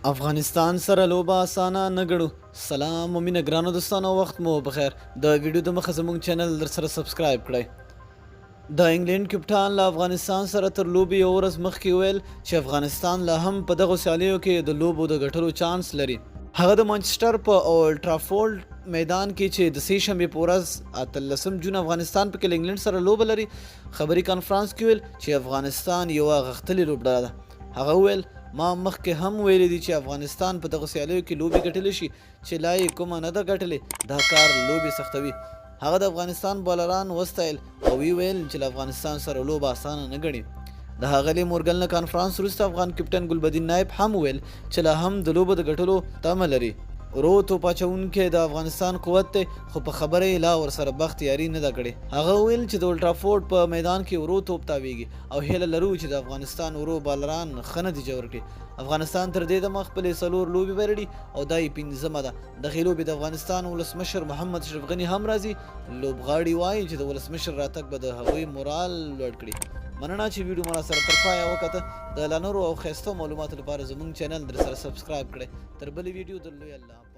افغانستان سره لوبه اسانه نه ګڼو. سلام او مینه ګرانو دوستانو، وخت مو بخیر. د ویډیو د مخه زموږ چینل در سره سبسکرایب کړئ. د انګلینډ کپټان له افغانستان سره تر لوبې یوه ورځ مخکې وویل چې افغانستان لا هم په دغو سیالیو کې د لوبو د ګټلو چانس لري. هغه د مانچسټر په اولډ ټرافورډ میدان کې چې د سې شنبې په ورځ 18 جون افغانستان پکې له انګلینډ سره لوبه لري، خبري کانفرانس کې وویل چې افغانستان یوه غښتلې لوبډله ده. هغه وویل، ما مخکې هم ویلي دي چې افغانستان په دغو سیالیو کې لوبې ګټلی شي چې لا یې کومه نه ده ګټلې، دا کار لوبې سختوي. هغه د افغانستان بالران وستایل او ویې ویل چې له افغانستان سره لوبه اسانه نه ګڼي. د ښاغلي مورګن له کانفرانس وروسته افغان کپټن ګلبدین نایب هم وویل چې لا هم د لوبو د ګټلو تمه لري. ورو توپ اچوونکی د افغانستان قوت دی، خو په خبره یې لا ورسره بخت یاري نه ده کړې. هغه وویل چې د اولډټرافورډ په میدان کې ورو توپ تاویږي او هیله لرو چې د افغانستان ورو بالران ښه نتیجه ورکړي. افغانستان تر دې دمه خپلې څلور لوبې بایللي او دا یې پنځمه ده. دغې لوبې د افغانستان ولسمشر محمد اشرف غني هم راځي. لوبغاړي وايي چې د ولسمشر راتګ به د هغوی مورال لوړ کړي. مننه چې ویډیو مو راسره تر پایه وکته. د لا نورو او ښایستو معلوماتو لپاره زموږ چینل درسره سبسکرایب کړئ. تر بلې ویډیو د لوی الله.